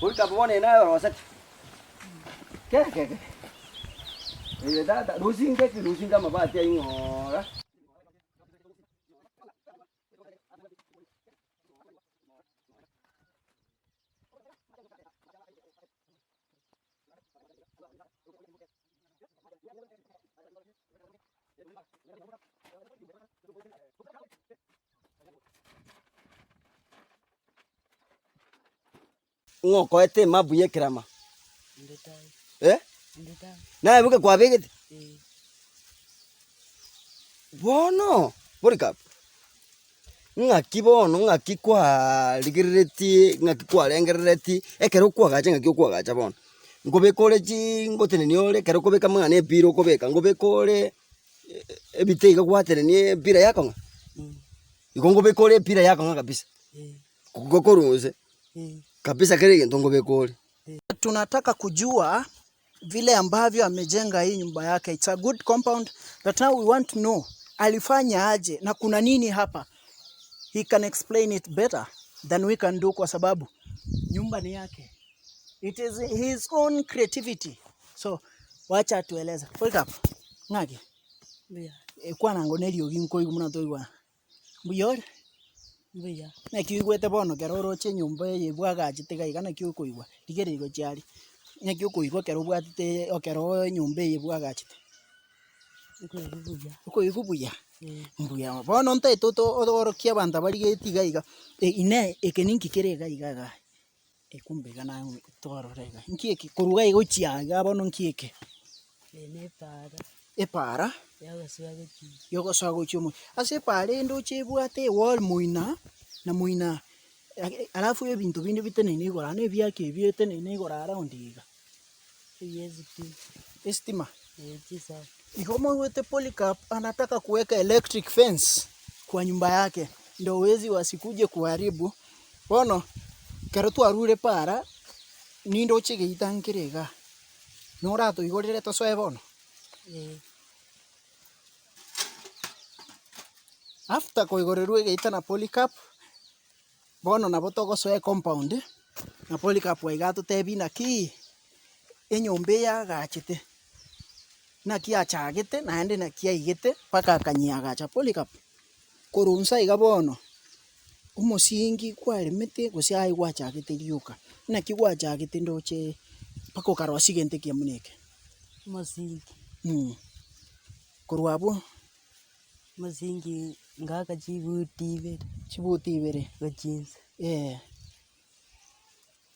Goika bono ere naye oroseti. Ke ke ke. Eye tata, rusia inke ki, rusia inke amabati ayio ng'ora. Ng'o okoete emabu y'ekerama? Eh? Naye boka kwabegete? Bono, Polycarp, ng'aki bono ng'aki kwarigereretie ng'aki kwarengereretie ekero okoagacha ng'aki okoagacha bono? Nkobeka ore chii ngotenenia ore ekero okobeka amang'ana epira okobeka, nkobeka ore ebite iga gwatenenia epira yakong'a? Igo nkobeka ore epira yakong'a kabisa, gokorwa inse, kabisa kera egento nkobeka ore. Tunataka kujua vile ambavyo amejenga hii nyumba yake. It's a good compound, but now we want to know alifanya aje na kuna nini hapa. He can explain it better than we can do kwa sababu nyumba ni yake. It is his own creativity. So wacha atueleze. Wake up. Ng'aki? Mbuya. Kwana ango neriogi nkoigwa buna toigwana. Mbuya ore? Mbuya. Naki oigwete bono ekero oroche enyomba eye bwagachete iga iga naki okoigwa? Rigereria gochia aria, naki okoigwa ekero obwatete ekero enyomba eye bwagachete? Nkoigwa buya. Okoigwa buya? Eh. Mbuya bono ntaete oto oorokie abanto abarigetie iga iga, inee eke ninki kere iga iga igaa? Kumbe iga naye twarora iga, inki eke? Korwa iga gochia iga bono inki eke? Eye ne epaara. Epaara. Yogosoa gochia. Yogosoa gochia omochie. Ase epaara ende oche ebwate ewall moina, na moina, alafu ebinto binde biteneine igoro aa na ebiaki ebio eteneine igoro around iga. Ebi esitima. Esitima? Eeh chisaya. Igo moigwete Polycarp anataka kuweka electric fence kwa nyumba yake ndo wezi wasikuje kuharibu. Bono ekero twarure para nindoche egeita nkere igaa, noratoigorere tosoe bono? Eeh. After koigorerwa egeita na Polycarp, Bono nabo togosoa ecompound, na Polycarp aiga atotebie naki enyomba eye agachete, naki achagete naende naki aigete mpaka akanyeagacha. Polycarp, korwa inse aiga bono, omosingi kwaremete gose aye gwachagete rioka, naki gwachagete ndoche mpaka okarosia egento ekiya buna eke? Omosingi. Korwa abwo. Omosingi ngaaka chibuti ibere. Chibuti ibere. Gochia inse. Eh.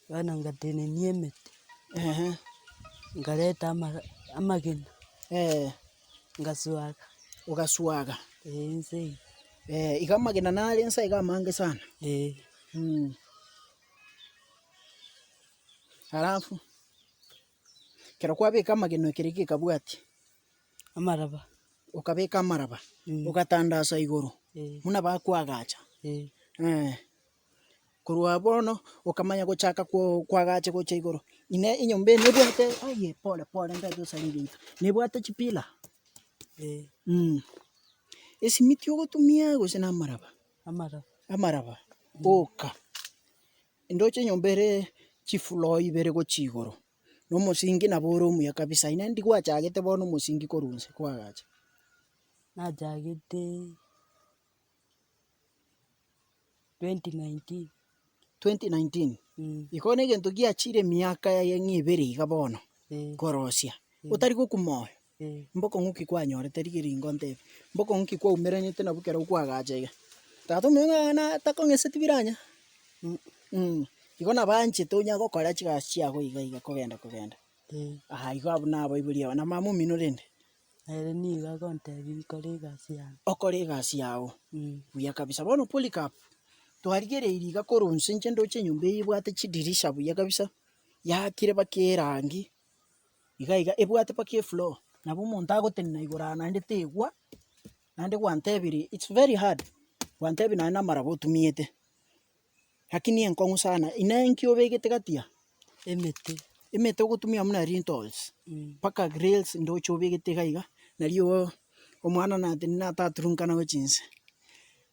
Bono ngatenenia emete. Ehe. Nkareta amara amagena. Eh. Ngaswaga. Ogaswaga. Eh inse iga. Eh, iga amagena nare inse iga amange sana. Eh. Alafu, ekero kwabeka amagena ekere gekabwatia. Amaraba. Okabeka amaraba, ogatandasa igoro, buna bakoagacha. Korwa bono, okamanya gochaka koagacha gocha igoro. Inee enyomba eye nebwate aye pole pole ntaete gosaria egento, nebwate chipillar? Esimiti ogotumia gose na amaraba? Amaraba. Amaraba, oka. Ndoche enyomba ere chifloor ibere gochia igoro. Na omosingi nabo ore omuya kabisa, inee ndi gwachagete bono omosingi korwa inse kwagacha? Nachagete 2019. 2019? Igo na egento giachire emiaka yaye ng'a ebere iga bono, korosia, otari gokwa moyo, mbokong'u ki kwanyorete rigerio ingo ntebie, mbokong'u ki kwaumeranete nabwo ekero kwagacha iga? Tata omino ng'a na takong'eseti biranya. Igo nabanchete onya gokora chigasi chiago iga iga kogenda kogenda. Aa igo abwo nabaibori aba, na mama omino rende? Ere nigo agontebia nkore egasi yane. Okore egasi yago, buya kabisa. Bono Polycarp, twarigereirie iga korwa inse inche ndoche enyomba eye ebwate chidirisha buya kabisa, yaakire mpaka erangi, iga iga ebwate mpaka efloor, nabo omonto agotenena igoro aa naende tegwa, naende gwantebirie it's very hard, gwantebirie naende namaraba otumiete. Lakini enkong'u sana, inee nki obegete gati aa? Emete. Emete ogotumia buna lintels, mpaka grills ndoche obegete iga iga, nario omwana natenena ataturunkana gochia inse.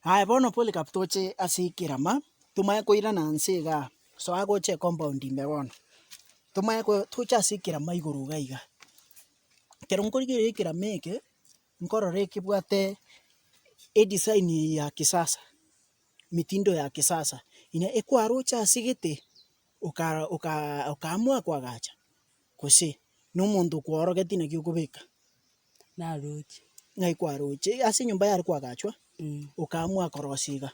Aye bono Polycarp toche ase ekerama, tomanye koirana nse igaa. Soa gocha ecompound ime bono, tomanye ko toche ase ekerama igoro iga iga. Ekero nkorigereria ekerama eke, nkorora ekebwate edesign eye ya kisasa, mitindo ya kisasa, ina ekwaroche ase gete, okara oka okaamua koagacha, gose na omonto okworogeti naki okobeka. Naroche. Ng'ai kwaroche, ase enyomba yare koagachwa, okaamua korosia iga.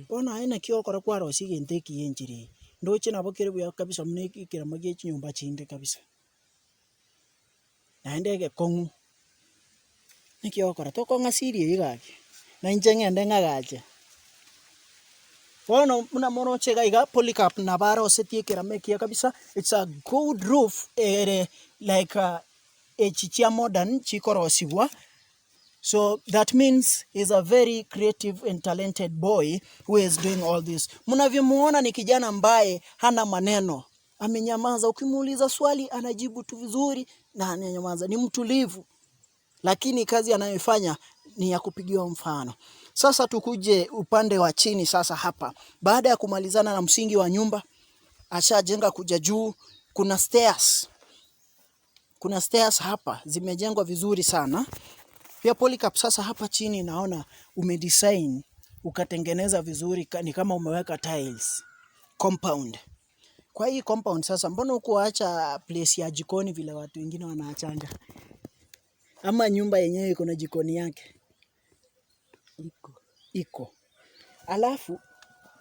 Bono aye naki ogokora kwarosia egento ekiya enchera eye, ndoche nabo kere buya kabisa buna ekerama gie chinyomba chinde kabisa. Naende egekong'u, naki ogokora tokong'asiria eywo gaki, na inche ng'ende ng'agache. Bono buna moroche iga iga, Polycarp nabo arosetie ekerama ekiya kabisa, it's a good roof ere like echi chia modern chikorosiwa. So that means he's a very creative and talented boy who is doing all this. Mnavyomuona ni kijana ambaye hana maneno, amenyamaza. Ukimuuliza swali anajibu tu vizuri na ananyamaza, ni mtulivu, lakini kazi anayoifanya ni ya kupigiwa mfano. Sasa tukuje upande wa chini sasa hapa. Baada ya kumalizana na msingi wa nyumba, ashajenga kuja juu, kuna stairs. Kuna stairs hapa zimejengwa vizuri sana. Pia Polycarp, sasa hapa chini naona umedesign ukatengeneza vizuri, ni kama umeweka tiles compound. Kwa hii compound sasa, mbona hukuacha place ya jikoni vile watu wengine wanaachanga? Ama nyumba yenyewe iko na jikoni yake? Iko. Iko. Alafu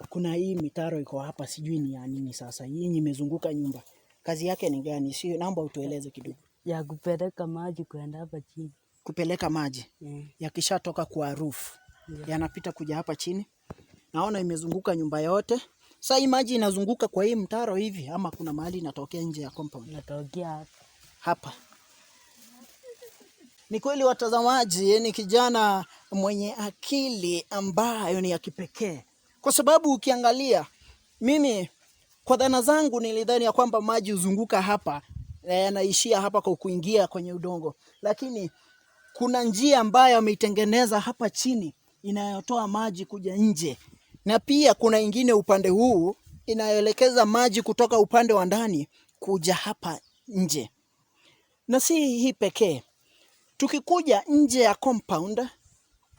kuna hii mitaro iko hapa, sijui ni ya nini sasa. Hii yenye imezunguka nyumba, kazi yake ni gani? Sio, naomba utueleze kidogo. Ya kupeleka maji kwenda hapa chini. Kupeleka maji yakishatoka kwa roof yanapita kuja hapa chini. Naona imezunguka nyumba yote. Sasa hii maji inazunguka kwa hii mtaro hivi ama kuna mahali inatokea nje ya compound? Inatokea hapa. Hapa. Ni kweli watazamaji, ni kijana mwenye akili ambayo ni ya kipekee, kwa sababu ukiangalia, mimi kwa dhana zangu nilidhani ya kwamba maji huzunguka hapa na yanaishia hapa kwa kuingia kwenye udongo, lakini kuna njia ambayo ameitengeneza hapa chini inayotoa maji kuja nje, na pia kuna ingine upande huu inayoelekeza maji kutoka upande wa ndani kuja hapa nje. Na si hii pekee, tukikuja nje ya compound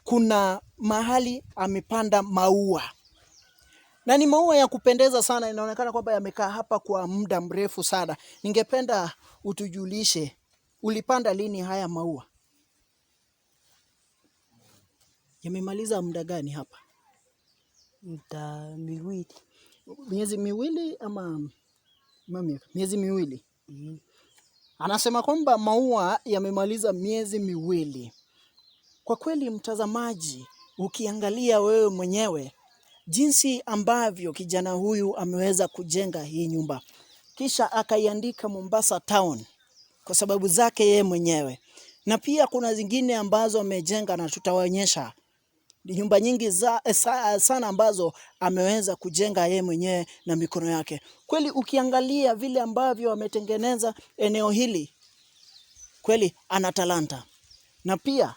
kuna mahali amepanda maua, na ni maua ya kupendeza sana. Inaonekana kwamba yamekaa hapa kwa muda mrefu sana. Ningependa utujulishe ulipanda lini haya maua? Yamemaliza muda gani hapa? Muda miwili. Miezi miwili ama miezi miwili? Anasema kwamba maua yamemaliza miezi miwili. Kwa kweli, mtazamaji, ukiangalia wewe mwenyewe jinsi ambavyo kijana huyu ameweza kujenga hii nyumba, kisha akaiandika Mombasa Town kwa sababu zake yeye mwenyewe, na pia kuna zingine ambazo amejenga na tutawaonyesha nyumba nyingi sana ambazo ameweza kujenga yeye mwenyewe na mikono yake. Kweli ukiangalia vile ambavyo ametengeneza eneo hili, kweli ana talanta na pia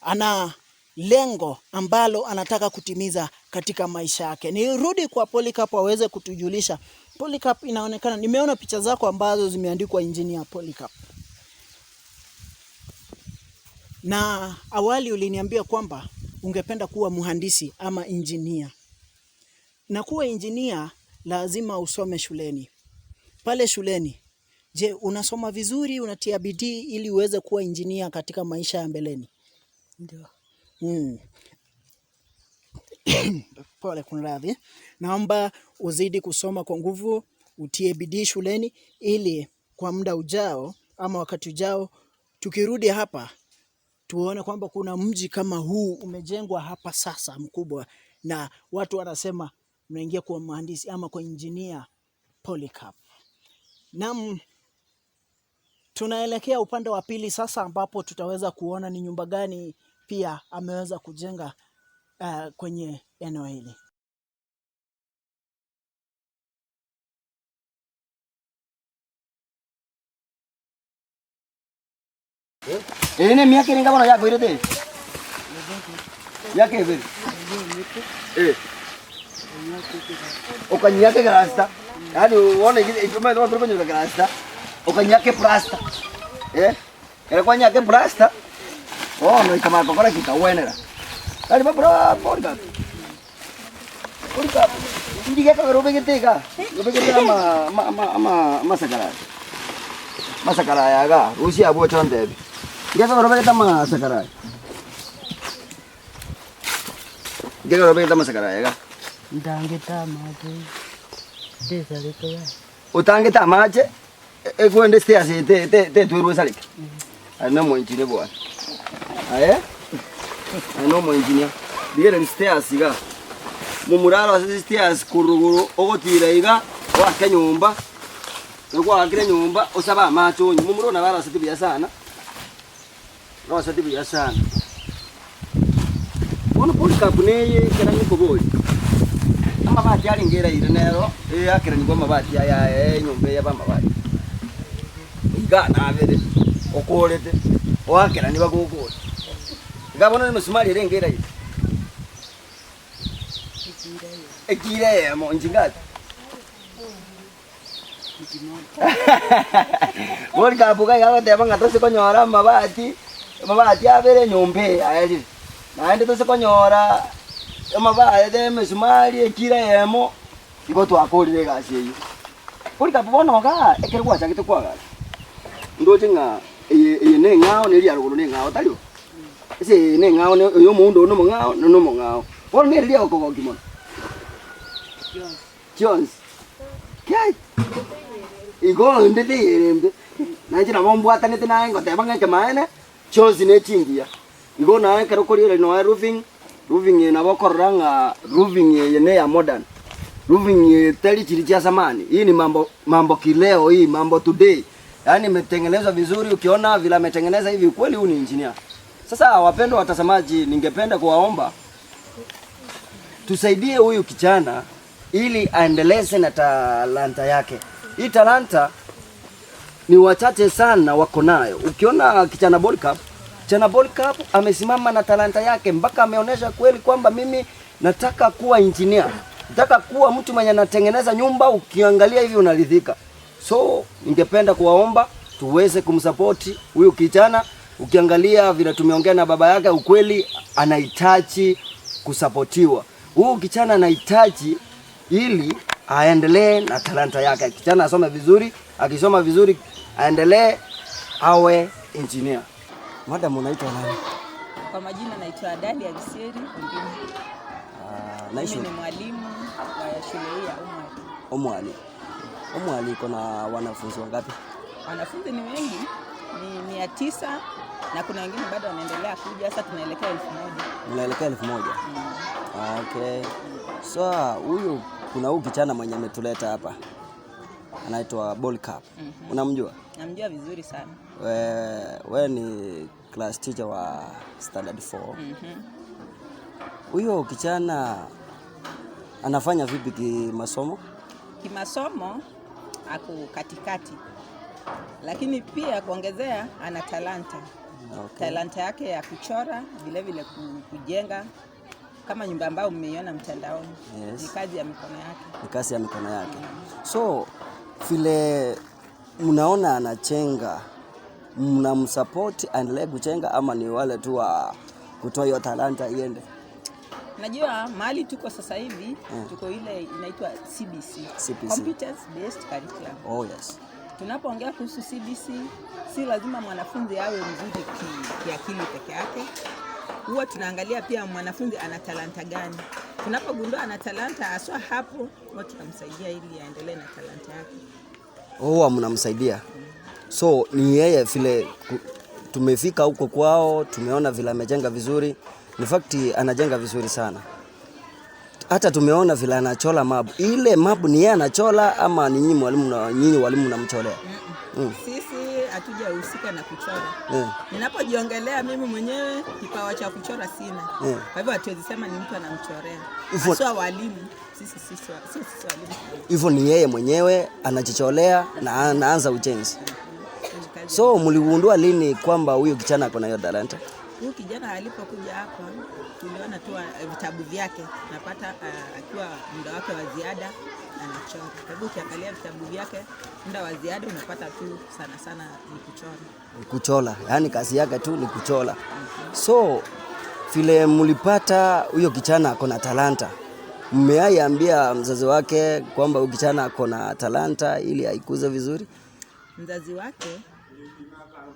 ana lengo ambalo anataka kutimiza katika maisha yake. Nirudi kwa Polycarp aweze kutujulisha. Polycarp, inaonekana nimeona picha zako ambazo zimeandikwa Engineer Polycarp. Na awali uliniambia kwamba ungependa kuwa mhandisi ama engineer. Na kuwa engineer lazima usome shuleni. Pale shuleni, je, unasoma vizuri, unatia bidii ili uweze kuwa engineer katika maisha ya mbeleni? Ndio. Pole, kunradhi. Naomba uzidi kusoma kwa nguvu, utie bidii shuleni ili kwa muda ujao ama wakati ujao tukirudi hapa tuone kwamba kuna mji kama huu umejengwa hapa sasa mkubwa, na watu wanasema mnaingia kuwa mhandisi ama kwa engineer Polycarp. Naam, tunaelekea upande wa pili sasa, ambapo tutaweza kuona ni nyumba gani pia ameweza kujenga kwenye eneo hili. Ene miaka irenga bono yakoirete? Miaka ebere. Eh. Okanyake grasta. Yaani uone ijumaa watu kwenye grasta. Okanyake plasta. Eh? Ere kwanyake plasta. Bono ikamara gokora kikawenera. Yaani babra porka. Porka. Ndiga ka robe gete ka. Robe gete ama ama ama ama masakara. Masakara yaga rusia abo chonde. Ndiga ka robe gete masakara. Ndiga ka robe gete masakara yaga. Ndangeta amache tesareka ya. Utangeta amache ekwende stairs te te te twirwe sareka. Ari no engineer bwana. Aye? Ari no engineer. Digere ni stairs iga. Mumuraro ase stairs kuruguru ogotira iga wake nyumba. Rwakire nyumba osaba amache onyu. Mumuro na bara ase biya sana. No ase biya sana. Bono Polycarp neye kerani kobori. Amabati aringera ire nero akira nigwa amabati aya enyumba ya bamabati iga nabere okorete oakira niba gokora iga bono ni irengera ire ekire mo njingati Polycarp ga gagoteba ng'a tose konyora amabati amabati abere nyumba ayarire naende tose konyora amabati emisumari ekira yemo igo twakorire egasi eywo Polycarp bono iga ekero gwachagete kwagara ndoche ng'a eye ne eng'ao na eria rogoro ne eng'ao taribo ase eye ne eng'ao oyo omondo oyo nomong'ao na nomong'ao bono nere riria okogoki mono chionsi kiai igo ndete yerembe nainche nabo mbwatanete naye ngoteba ng'a ekemaene chionsi ne chingiya igo naye ekero okorigereria noe roofing roofing nabo okorora ng'a roofing eye ne ya modern roofing tari chiri chia zamani. Hii ni mambo mambo kileo, hii mambo today. Yaani imetengenezwa vizuri, ukiona vile ametengeneza hivi kweli huyu ni engineer. Sasa wapendwa watazamaji, ningependa kuwaomba tusaidie huyu kijana ili aendeleze na talanta yake. Hii talanta ni wachache sana wako nayo. Ukiona kijana Polycarp, kijana Polycarp amesimama na talanta yake mpaka ameonyesha kweli kwamba mimi nataka kuwa engineer. Nataka kuwa mtu mwenye anatengeneza nyumba, ukiangalia hivi unaridhika. So ningependa kuwaomba tuweze kumsupport huyu kijana. Ukiangalia vile tumeongea na baba yake, ukweli anahitaji kusapotiwa. Huyu kijana anahitaji ili aendelee na talanta yake. Kijana asome vizuri, akisoma vizuri aendelee awe engineer. Madam, unaitwa nani? Kwa majina naitwa Dalia Bisieri Ondini. Naishi Mimi ni mwalimu wa shule hii ya Omwali. Omwali. Omwali iko na wanafunzi wangapi? Wanafunzi ni wengi, ni 900 na kuna wengine bado wanaendelea kuja, sasa tunaelekea 1000. Mnaelekea 1000. Okay. So huyu kuna huyu kijana mwenye ametuleta hapa. Anaitwa Polycarp. Unamjua? Namjua vizuri sana. We ni class teacher wa standard 4. Huyo kijana anafanya vipi kimasomo? Kimasomo ako katikati, lakini pia kuongezea ana talanta. Okay. Talanta yake ya kuchora, vile vile kujenga kama nyumba ambayo mmeiona mtandaoni. Yes. Ni kazi ya mikono yake. Ni kazi ya mikono yake. So vile mnaona anachenga, mnamsupport aendelee kuchenga ama ni wale tu wa kutoa hiyo talanta iende? Najua mahali tuko sasa hivi tuko ile inaitwa CBC, CBC. Competence Based Curriculum. Oh yes. Tunapoongea kuhusu CBC, si lazima mwanafunzi awe mzuri kiakili peke yake. Huwa tunaangalia pia mwanafunzi ana talanta gani. Tunapogundua ana talanta haswa, hapo huwa tunamsaidia ili aendelee na talanta yake. Huwa mnamsaidia. So ni yeye vile tumefika huko kwao, tumeona vile amejenga vizuri. In fact anajenga vizuri sana. Hata tumeona vile anachola mabu. Ile mabu ni yeye anachola ama ni nyinyi mwalimu na nyinyi walimu mnamcholea? Sisi hatujahusika na kuchora. Ninapojiongelea mimi mwenyewe kipawa cha kuchora sina. Kwa hivyo hatuwezi sema ni mtu anamchorea. Haswa walimu, sisi sisi walimu. Hivyo ni yeye mwenyewe anajicholea na anaanza ujenzi. So mligundua lini kwamba huyu kijana ako na hiyo talanta? Huyu kijana alipokuja hapa Tuliona tu vitabu vyake, napata akiwa muda wake wa ziada anachora. Kwa hivyo ukiangalia vitabu vyake muda wa ziada unapata tu sana sana ni kuchora. Kuchola, yaani kazi yake tu ni kuchola. So vile mlipata huyo kijana ako na talanta, mmeaiambia mzazi wake kwamba huyu kijana ako na talanta ili aikuze vizuri? Mzazi wake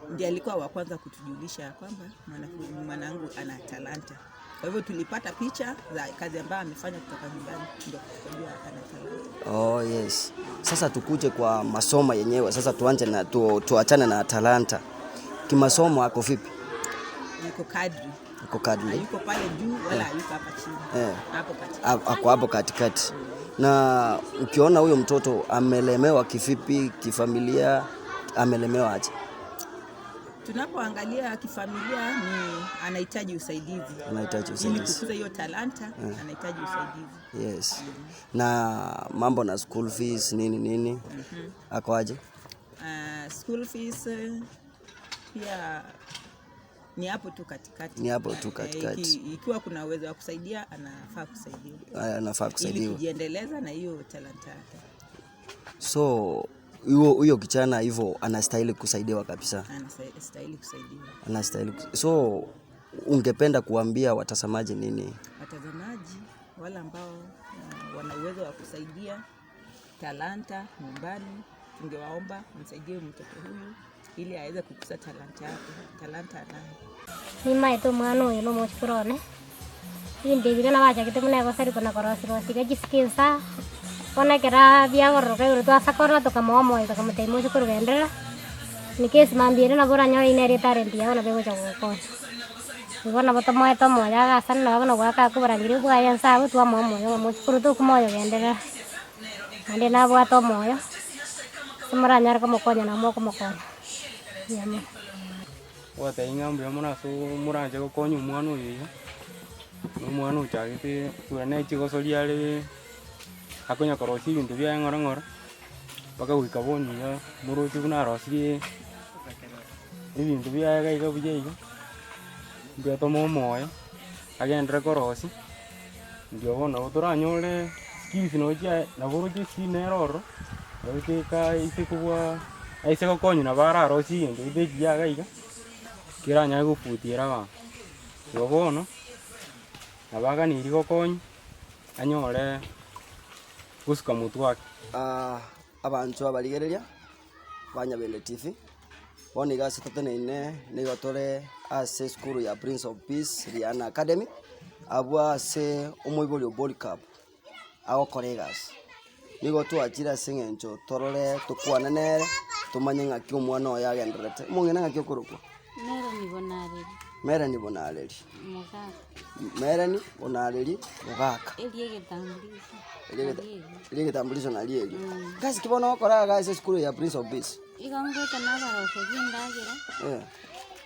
ndiye alikuwa wa kwanza kutujulisha ya kwamba mwanangu ana talanta. Kwa hivyo tulipata picha za kazi ambayo amefanya kutoka nyumbani, ndio tukajua ana talanta. Oh, yes. Sasa tukuje kwa masomo yenyewe. Sasa tuanze na tuachane na talanta. Kimasomo ako vipi? Yuko kadri, Ako kadri. hayuko pale juu wala hayuko hapa chini, hapo katikati. Ako hapo katikati. Na ukiona huyo mtoto amelemewa kivipi, kifamilia amelemewa aje? Tunapoangalia kifamilia ni anahitaji usaidizi. Anahitaji Ili usaidizi. kukuza hiyo talanta anahitaji usaidizi. Yes. Na mambo na school fees nini nini, ako aje? School fees pia ni hapo tu katikati. Ni hapo tu katikati. Ikiwa kuna uwezo wa kusaidia anafaa kusaidiwa Anafaa ili kusaidiwa. kujiendeleza na hiyo talanta yake. So huyo kijana hivyo anastahili kusaidiwa kabisa. Anastahili kusaidiwa. Anastahili. So ungependa kuambia watazamaji nini? Watazamaji wale ambao wana uwezo wa kusaidia talanta nyumbani, tungewaomba msaidie mtoto huyu ili aweze kukuza talanta yake. Talanta anayo. Nimaete omwana oyo na omochukuru one, ebinto ebi buna bachagete buna egosari kona korosirosia chiskills bono ekera biagororoka igoro twasakora tokamoa omoyo tokamotebia mochukuru genderera, nikesi mambia ere nabo oranyore ine ere etalent yago nabo egocha gogokonya. Igo nabo tomoete omoyo agasana nabo buna goaka akoborangeria obwaye nse abwo twamoa omoyo ng'a mochukuru tokomoyo genderera, naende nabwate omoyo, ase moranyare komokonya nabo mokomokonya, mbuya mono. Gwatebia ng'a mbuya mono ase moranche gokonya omwana oyo iga, na omwana ochagete ture chigosoria are akonya korosia ebinto biaye ng'ora ng'ora, mpaka goika bono iga moroche buna arosirie ebinto biaye iga iga buya iga, mbuya tomoe omoyo, agenderere korosia, ndio bono nabo toranyore skills nabo chiaye nabo oroche skill nere ororo, nabo eka ase kobua aise gokonya nabo ararosie egento gete ekiya iga iga, keranyare gofutiera abanto. Igo bono, nabo aganeirie gokonya, anyore gosuka motwe ake. Abanto abarigereria ba Nyabende TV, bono iga ase toteneine nigo tore ase esukuru ya Prince of Peace Riana Academy, abwo ase omoibori o Polycarp agokora egasi. Nigo twachire ase eng'encho torore tokwane nere, tomanye ng'aki omwana oyo agendererete. Omong'ina ng'aki okorokwa? Melanie Bonareri. Melanie Bonareri. Mogaka. Melanie Bonareri Mogaka. Erie egetambulisho. Erie egetambulisho nario erio. Gasi ki bono okora iga ase esukuru ya Prince of Peace? Igo ngocha nabaroseria endagera.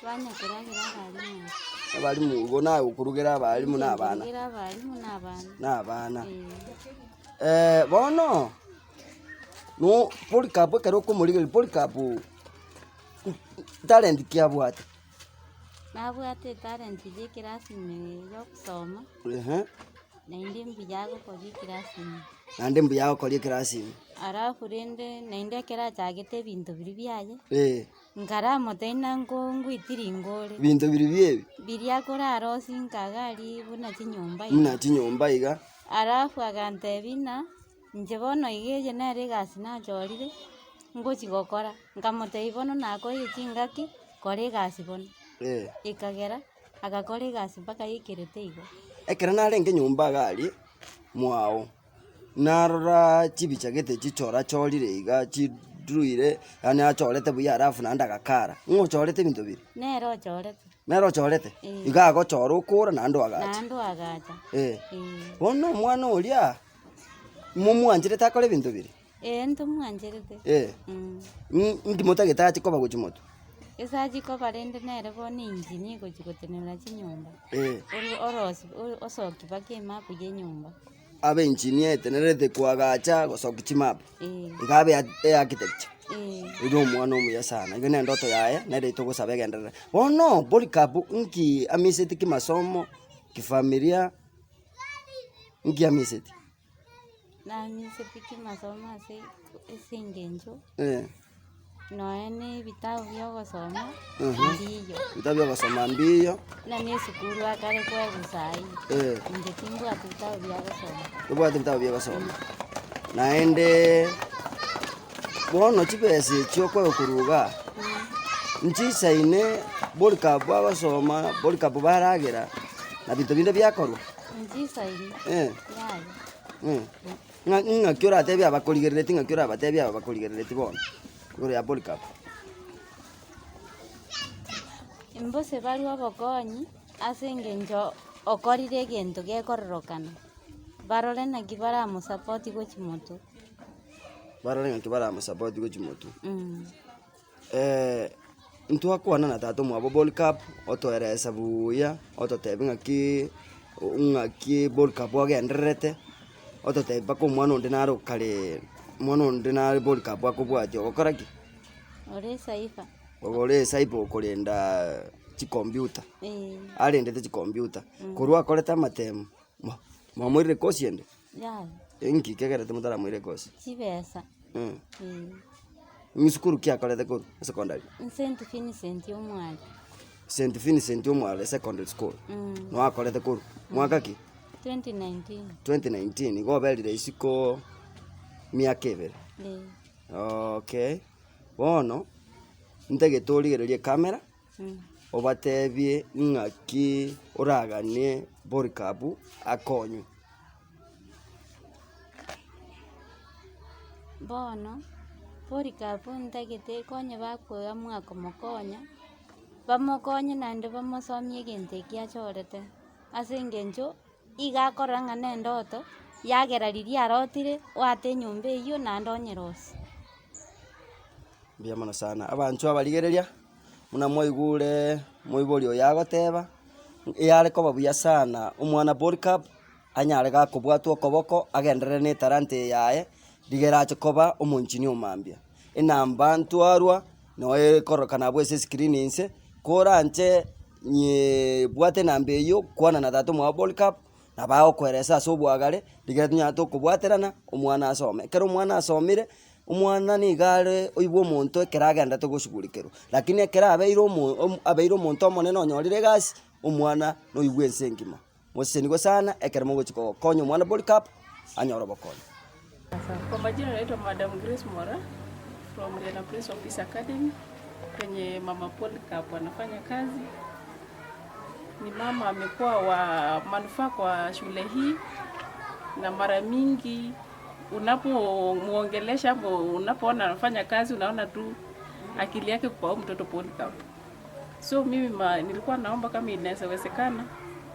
Banya koragera abarimu. Abarimu igo naye okorugera abarimu na abana. Nkorugera abarimu na abana. Na abana. Bono no Polycarp ekero okomorigereria Polycarp talent ki abwate? Nabwate talent ya ekirasi ime ya okusoma. Naende mbuya agokoria ekirasi ime. Naende mbuya agokoria ekirasi ime. Alafu rende naende ekero achagete ebinto biria biaye. Nkaramotebi nko ngwitiri ngore. Binto biria biebi? Biria akorarosia nkagari buna chinyomba iga. Buna chinyomba iga. Alafu agantebi ng'a inche bono iga eye nere egasi nachorire, ngochi gokora. Nkamotebi bono nakoire chingaki, kora egasi bono. Ekagera, agakora egasi mpaka yaikerete igo. Ekero narenge nyomba iga aria, mwao, narora chibicha gete chichorachorire iga, chiruire, yaani achorete buya alafu naende agakara. Ng'o ochorete ebinto biria? Nere ochorete. Nere ochorete? Iga agochora okora naende oagacha. Naende oagacha. Bono omwana oria, momwancherete akore ebinto biria? Ntomwancherete. Nki motagete ache koba gochia motwe? Ase achie koba rende nere bono engineer gochia gotenenera chinyomba. Orosi, osoki mpaka emapu ya enyomba. Abe engineer etenerete koagacha gosoki chimapu. Iga abe architecture. Iga omwana omuya sana. Iga na endoto yaye, nere togosaba egenderere. Bono Polycarp nki amisete kimasomo Kifamilia nkiamiseti. Namiseti kimasomo ase ase eng'encho. Eh. Noe na ebitabu bia ogosoma mbiyo. Ebitabu bia ogosoma mbiyo. Na na esukuru akare koegwa sahi. Eh. Inche timbwati ebitabu bia gosoma. Tobwati ebitabu bia gosoma. Naende bono chibesa echio okoegwa korwa igaa, nchisaine Polycarp agosoma, Polycarp baragera, na binto binde biakorwa. Nchisaine. Eh. Yaya. Ng'a ng'aki oratebie abakorigerereti ng'aki orabatebie aba bakorigerereti bono, igoro ya Polycarp. Mbose barwe obokonyi ase eng'encho okorire egento gekororokana, barore naki baramosupport gochia motwe. Barore ng'aki baramosupport gochia motwe. Ntwakwana na tata omwabo Polycarp, otoeresa buya, ototebia ng'aki ng'aki Polycarp agendererete, ototebia mpaka omwana onde nare okare, omwana onde nare Polycarp akobwatia ogokora ki? Ore esaifa. Ore esaifa okorenda chicomputer. Eh. Arendete chicomputer. Korwa akorete amatemo, mwamoirire course ende? Yaya. Inki kegerete motaramoira ecourse? Chibesa. Eh. Eh. Ng'isukuru ki akorete korwa secondary? St. Vincent Omware. St. Vincent Omware Secondary School. No akorete korwa mwaka ki? 2019. 2019 igo oberire isiko miaka ebere. Eh. Okay. Bono ntagete origererie camera obatebie ng'aki oraganie Polycarp akonywe. Bono Polycarp ntagete konye bakoamua komokonya, bamokonye naende bamosomie egento eki achorete. Ase eng'encho, iga akorora ng'a na endoto, yagera riria arotire, oate enyomba eywo naende onyerosie. Mbuya mono sana. Abanchwa abarigereria, muna mwaigure moibori oyo agoteba, eyare koba buya sana omwana Polycarp, anyare gakobwatwa okoboko, agenderere na etalanta eye yaye, rigera ache koba omonchini omambia. Enamba ntwarwa, noe ekorokana abwo ase escreen inse, koranche nyebwate enamba eywo, kwana na tata omwabo Polycarp, nabo agokoeresa ase obwagare, rigera tonyare tokobwaterana, omwana asome. Ekero omwana asomire, omwana niga are oibwe omonto ekero agendete goshughulikerwa. Lakini ekero abeire omo abeire omonto omonene onyorire egasi, omwana noigwe ense engima. Mosesenigwe sana ekero mogochia gokonya omwana Polycarp, anyore obokonyi. Kwa majina naitwa Madam Grace Mora from Riana Prince of Peace Academy kwenye Mama Polycarp anafanya kazi. Ni mama amekuwa wa manufaa kwa shule hii, na mara mingi unapomuongelesha hapo, unapoona anafanya kazi, unaona tu akili yake kwa huyu mtoto Polycarp. So mimi nilikuwa naomba kama inawezekana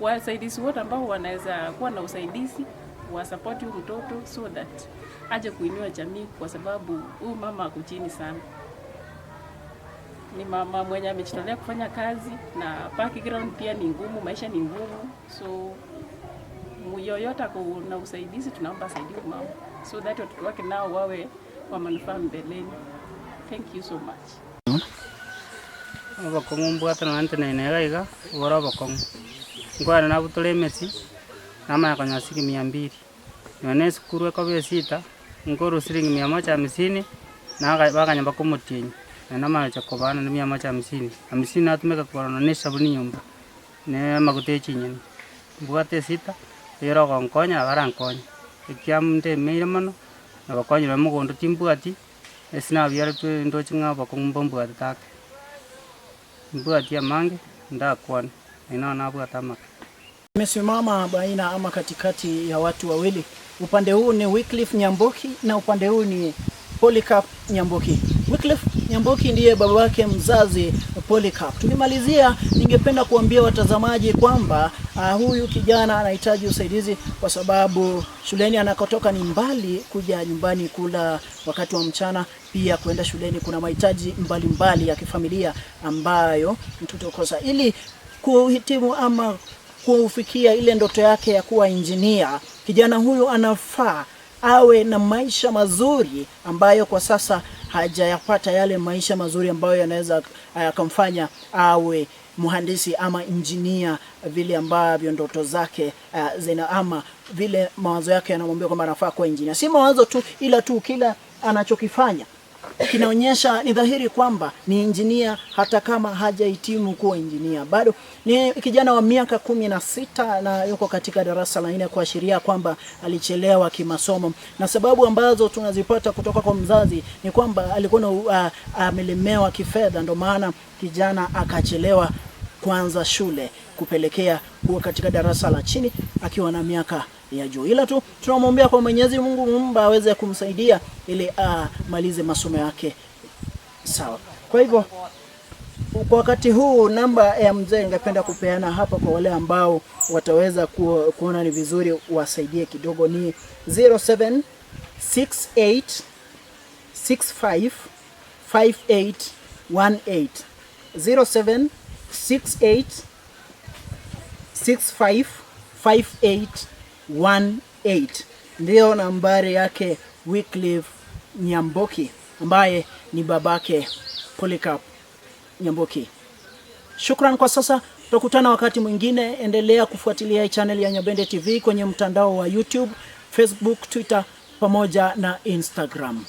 wasaidizi wote ambao wanaweza kuwa na usaidizi wa support huyu mtoto so that aje kuinua jamii, kwa sababu huyu mama ako chini sana. Ni mama mwenye amejitolea kufanya kazi, na background pia ni ngumu, maisha ni ngumu. So yoyote ako na usaidizi tunaomba asaidie huyu mama so that watoto wake nao wawe wa manufaa mbeleni. Thank you so much. Obokong'u mbwate nonya ntenene iga iga, obore obokong'u. Nkwane nabutore emesi, namanya konya shilingi mia mbili. Nonya na esukuru ekoba esita, nkorwa shilingi mia moja hamsini, naga bakanyamba komotienyi. Nonya namanya kobana na mia moja hamsini. Hamsini natumeka kogora nonya na esabuni nyomba, na amaguta ya chinyeni. Mbwate esita, eyere ogonkonya nabo arankonye. Ekiamu ndemeire mono, nabakonyire mogondo timbwati, ase nabiaretwe ndoche ng'a obokong'u mbombwatete ake. Mbwati amange, ndakwana, naino nabwate amake. Nimesimama baina ama katikati ya watu wawili. Upande huu ni Wycliffe Nyamboki na upande huu ni Polycarp Nyamboki. Wycliffe Nyamboki ndiye babake mzazi Polycarp. Tukimalizia, ningependa kuambia watazamaji kwamba huyu kijana anahitaji usaidizi kwa sababu shuleni anakotoka ni mbali kuja nyumbani kula wakati wa mchana, pia kuenda shuleni kuna mahitaji mbalimbali ya kifamilia ambayo mtoto kosa. Ili kuhitimu ama kufikia ile ndoto yake ya kuwa injinia, kijana huyu anafaa awe na maisha mazuri ambayo kwa sasa hajayapata, yale maisha mazuri ambayo yanaweza yakamfanya awe mhandisi ama injinia vile ambavyo ndoto zake zina ama vile mawazo yake yanamwambia kwamba anafaa kuwa injinia. Si mawazo tu, ila tu kila anachokifanya kinaonyesha ni dhahiri kwamba ni injinia, hata kama hajahitimu kuwa injinia. Bado ni kijana wa miaka 16 na yuko katika darasa la 4, kuashiria kwamba alichelewa kimasomo, na sababu ambazo tunazipata kutoka kwa mzazi ni kwamba alikuwa na amelemewa kifedha, ndio maana kijana akachelewa kuanza shule kupelekea kuwa katika darasa la chini akiwa na miaka ya juu. Ila tu tunamwombea kwa Mwenyezi Mungu Muumba aweze kumsaidia ili amalize masomo yake sawa. Kwa hivyo kwa wakati huu namba ya mzee ningependa kupeana hapa kwa wale ambao wataweza kuona ni vizuri wasaidie kidogo ni 0768 65 5818, 0768 65 5818 ndiyo nambari yake Wycliffe Nyamboki ambaye ni babake Polycarp Nyamboki. Shukran kwa sasa, tutakutana wakati mwingine. Endelea kufuatilia channel ya Nyabende TV kwenye mtandao wa YouTube, Facebook, Twitter pamoja na Instagram.